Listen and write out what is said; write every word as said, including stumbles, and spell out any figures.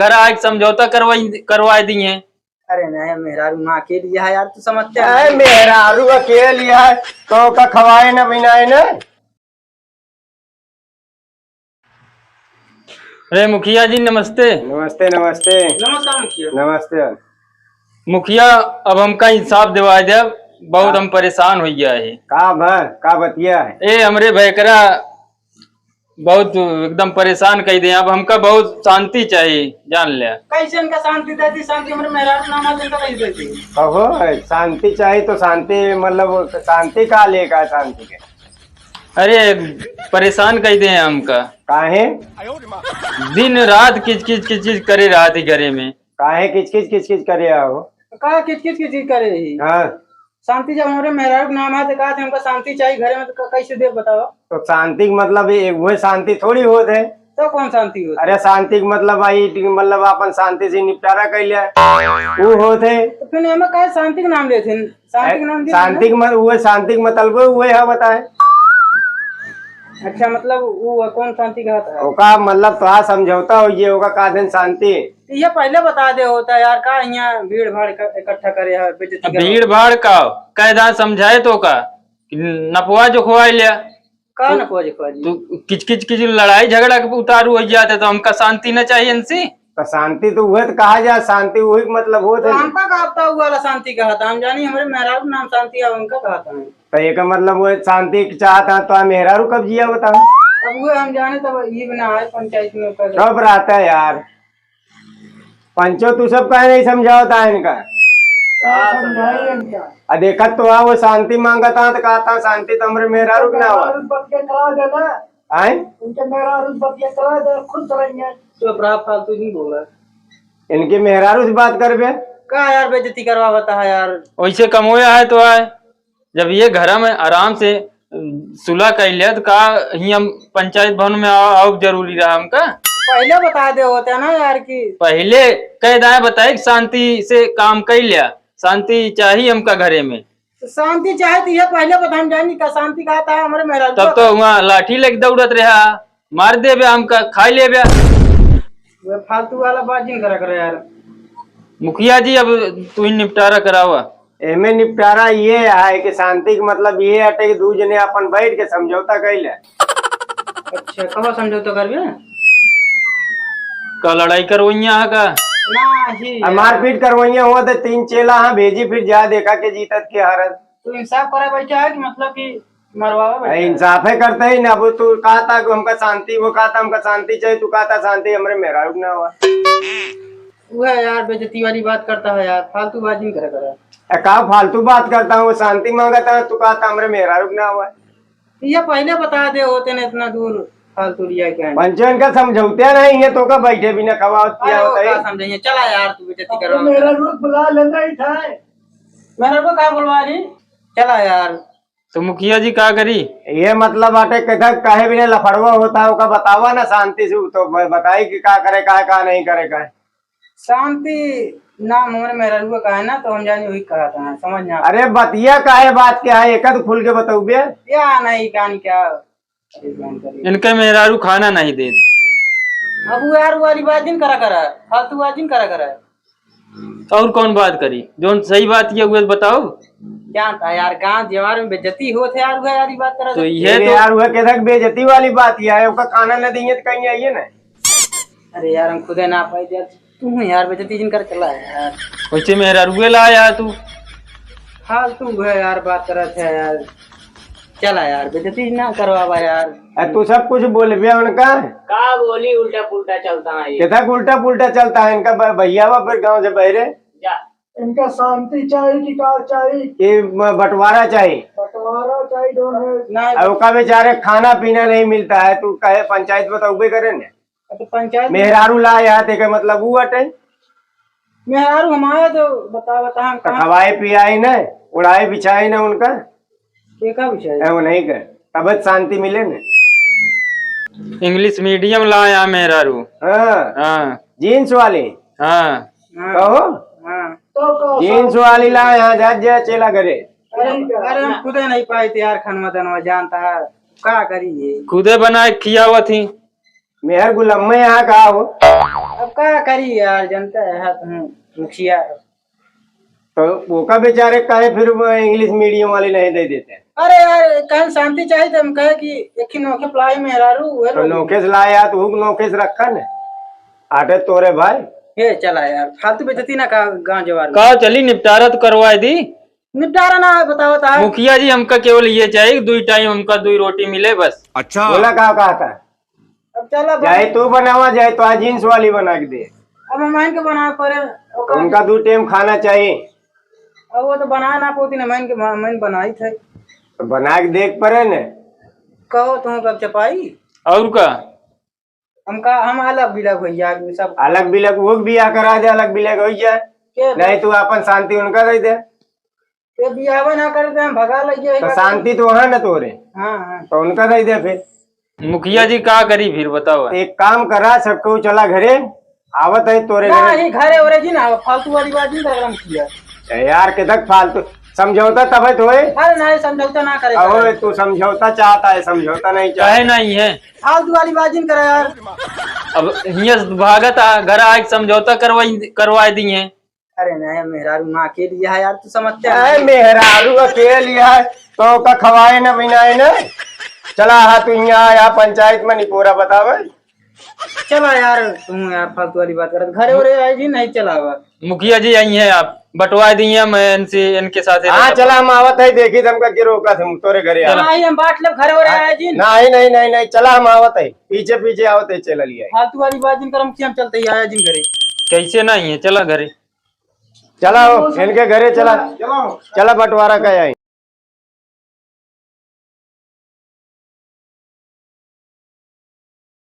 घर आए के समझौता करवाई, करवाए दिए। अरे नहीं, मेहरारू माँ अकेली है यार, तू समझते है। अरे मेहरारू अकेली है, तो का खवाए ना पिनाए ना। अरे मुखिया जी, नमस्ते। नमस्ते, नमस्ते। नमस्कार मुखिया। नमस्ते। मुखिया, अब हमका इंसाफ दिवाए दे, बहुत हाँ। हम परेशान हो गया है। का बा, का बतिया है? ए, हमरे भैकरा बहुत एकदम परेशान कई दे। अब हमका बहुत शांति चाहिए, जान ले। कैसे इनका शांति देती? शांति हमरे मेहरारू नाम है, इनका कैसे देती? कहो, शांति चाहिए तो शांति, मतलब शांति का लेगा शांति के? अरे, परेशान कई दे हैं हमका। काहे? दिन रात किच किच किच किच करे रहती घरे में। काहे किच किच किच किच करे हो? का किच किच किच किच करे ही? हाँ। शांति जब हमरे मेहरारू के नाम है तो कहा थे हमका शांति चाहिए घरे में, तो क-, कैसे देब बताओ? तो शांति के मतलब ये, वो शांति थोड़ी होत है। तो कौन शांति होत है? अरे शांति के मतलब आई, मतलब अपन शांति से निपटारा कर लिया, वो होत है। तो फिर हमें काहे शांति के नाम लेते हैं? शांति के नाम दिया शांति ना? के मत-, वो शांति के मतलब वो, वो है बताए। अच्छा, मतलब वो कौन शांति कहा था? ओका मतलब तो समझौता हो ये, ओका का दिन शांति। तो ये पहले बता दे होता यार, का यहाँ भीड़ भाड़ इक-, इकट्ठा करे है, बेइज्जती अब करे? भीड़ भाड़ का, कायदा समझाए तो का, कि नपवा जो खुआ लिया। का तू, नपवा जो खुआ लिया? तू किच किच किच लड़ाई झगड़ा के उतारू हो जाते तो हमका शांति न चाहिए इनसे। तो शांति तो वह तो कहा जा, शांति वही के मतलब होत तो है ना। हमका का पता हुआ वाला शांति कहा था, हम जानी हमरे मेहरारू के नाम शांति है, उनका कहा था। तो एक मतलब वो शांति के चाहत है तो मेहरारू कब जिया बताओ? अब वो हम जाने तब ये बना है पंचायत में कर। कब रहता है यार? पंचो, तू सब काहे नहीं समझावता है इनका? का समझाई इनका? आ देखत तो आ, वो शांति मांगत आ, तो कहता शांति तो हमरे मेहरारू के ना हुआ। मेहरारू बतिया करा देना। आए? उनके मेहरारू बतिया करा दे, खुश रहेंगे। चुप रहा, फालतू नहीं बोला। इनके मेहरारू से बात करबे? का यार, बेइज्जती करवावता है यार। वैसे कमोया है तो आए। जब ये घरा में आराम से, अ, सुलह कइले, तो का ही हम पंचायत भवन में आव, आव जरूरी रहा हमका? पहले बता दे होते ना यार कि पहले कह दाए बताए कि शांति से काम कइले, शांति चाहिए हमका घरे में। तो शांति चाहे तो ये पहले बता, हम जानी का शांति कहा था हमरे मेहरारू तब तो का। वहाँ लाठी लेके दौड़त रहा, मार देबे हमका, खाई लेबे। वे फालतू वाला बात जिन करा करे यार। मुखिया जी, अब तू ही निपटारा करावा। एमे निपटारा ये है कि शांति के मतलब ये हटे कि दू जने अपन बैठ के समझौता कइले। अच्छा, कब समझौता करबे? का लड़ाई करवइया है का? नहीं अब यार। मारपीट करवइया हुआ तो तीन चेला हाँ भेजी, फिर जा देखा के जीतत के हारत। तू इंसाफ करे बैठा है कि मतलब कि मरवावा बैठा है? इंसाफे करते ही ना। अब तू कहा था कि हमका शांति, वो कहा था हमका शांति चाहिए, तू कहा था शांति हमरे मेहरारू ना हुआ। वह यार बेइज्जती वाली बात करता है यार, फालतू बात नहीं करा करा। ए, का फालतू बात करता हूँ, शांति मांगता है, तू कहता हमरे मेहरारू के ना हुआ। ये पहले बता दे होते ना इतना दूर फालतू लिया क्या है? पंचन का समझौते नहीं है तो का बैठे बिना खवावत पिया अरे वो होता है? का समझेंगे, चला यार तू बेइज्जती अब करो। तो मेहरारू बुला लेना ही था। मेहरारू का बुलवा ली, चला यार। तो मुखिया जी का करी? ये मतलब बाटे कहता काहे बिना लफड़वा होता है, ओका बतावा ना शांति से, तो ब-, बताई कि का करे का है, का नहीं करे का है। शांति नाम हमरे मेहरारू का है ना, तो हम जानी वही कहा था, समझ ना। अरे बतिया का है, बात क्या है, एक तो खुल के बतौबे। या नहीं, कान क्या, परेशान करी। इनके मेहरारू खाना नहीं देत। अब वो यार वाली बात जिन करा करा, फालतू बात जिन करा करा। और कौन बात करी? जौन सही बात ये हुए बताओ। क्या था यार, गांव जवार में बेइज्जती होत है यार, वह यार ये बात करा तो था। ये अरे तो यार, वह कहता कि बेइज्जती वाली बात ये है, ओका खाना न देंगे तो कहीं आइए ना। अरे यार, हम खुदे ना पाई यार, तू हूँ यार, बेइज्जती जिन कर चला यार। वैसे मेहरारुए ला यार तू। फालतू है यार, बात करत है यार। चला यार, बेइज्जती ना करवावा यार। अरे तू सब कुछ बोलबे उनका। का बोली, उल्टा पुल्टा चलता है ये। कितना उल्टा पुल्टा चलता है इनका ब-, भैया वा फिर गांव से बहरे। जा। इनका शांति चाहिए कि का चाहिए? कि म-, बंटवारा चाहिए। बंटवारा चाहिए, जो है। ना। अब ओका बेचारे खाना पीना नहीं मिलता है, तू कहे पंचायत में तो उबे करे ने। तो पंचायत में मेहरारू ला यहाँ देखे, मतलब वो अटे। मेहरारू हमारे तो बता, बता, हम तो कहाँ खवाए पियाए न, उड़ाए बिछाए न उनका। के का बिछाए? ए, वो नहीं कर, तब शांति मिले न। English medium ला यहाँ मेहरारू। हाँ। हाँ। Jeans वाली। हाँ। हाँ। कहो। हाँ। Jeans वाली ला यहाँ, जा, जा, चला घरे। अरे, अरे, हम खुदे नहीं पाए थे यार, खनवा दनवा जानता है, का करी ये? खुदे बनाए खियावत ही। मेहर गुलाम में यहाँ का हो? अब का करी यार, जनता है तुम मुखिया। तो ओका बेचारे काहे फिर वो English medium वाली नहीं दे देते? अरे यार, कहन शांति चाहिए तो हम कहे कि एक ही नोखे पलाई मेहरारू, उहे तो लोग। नोखे से लाया तो हुक नोखे से रखा ने। आटे तोरे भाई। ए, चला यार, फालतू बेइज्जती ना का गाँव जवार में। का चली निपटारा तो करवाए दी। निपटारा ना है, बताओ तो। मुखिया जी, हमका केवल ये चाहिए कि दुई टाइम हमका दुई रोटी मिले बस। अच्छा। बोला का कहता है? अब चला बना। चाहे तू बनावा, चाहे तो आज जींस वाली बना के दे। अब हम इनके बनावे पड़े, ओकर उनका दू टाइम खाना चाहिए। अब वो तो बना ना पोती ना, मैं इनके, मैं बनाई थे। तो बना के देख पड़े ने। कहो तुम कब चपाई? और का? हम का, हम अलग बिलग हो जाए, सब अलग बिलग, वो बियाह करा दे, अलग बिलग हो जाए। के नहीं, तू अपन शांति उनका दे दे। ये बियाहवा ना करे तो हम भगा लइए। तो शांति तो वहाँ न तोरे। हाँ, हाँ। तो उनका दे दे फिर। मुखिया जी का करी फिर बताओ। एक काम करा, सबको चला घरे, आवत है तोरे ना, घरे। नहीं, घरे ओरे जी ना, फालतू वाली बात नहीं करम किया। ए यार, कितक फालतू समझौता तब तो होए। अरे नहीं, समझौता ना करे। ओए, तू समझौता चाहता है, समझौता नहीं चाहता। कहे नहीं है। फालतू वाली बात नहीं करे यार। अब हियाँ भागत आ, घर आए समझौता करवाई, करवाए दी है। अरे नहीं, मेहरारू माँ के लिए है यार, तू समझते है। अरे मेहरारू अकेले है, तो का खवाए न बिनाए न। चला हा तू यहाँ आया पंचायत में निपोरा बतावे। चला यार, तुम यार फालतू वाली बात करत। घरे ओरे आए जी नहीं चलावा। मुखिया जी आई हैं, आप बंटवा दी हैं, मैं इनसे, इनके साथ ही हाँ, रहता चला हूँ। हम आवत है, देखी तुमका गिरो का तुम तोरे घरे चला। आवा। नहीं, हम बांट लेब घरे ओरे आए जी। नहीं, नहीं, नहीं, नहीं, चला हम आवत है, पीछे पीछे आवत है, चल लिया। फालतू वाली बात जिन करम कि हम चलते ही आया जिन घरे। कैसे नहीं है, चला घरे। चला हो, इनके घरे चला। चला बंटवारा का आई।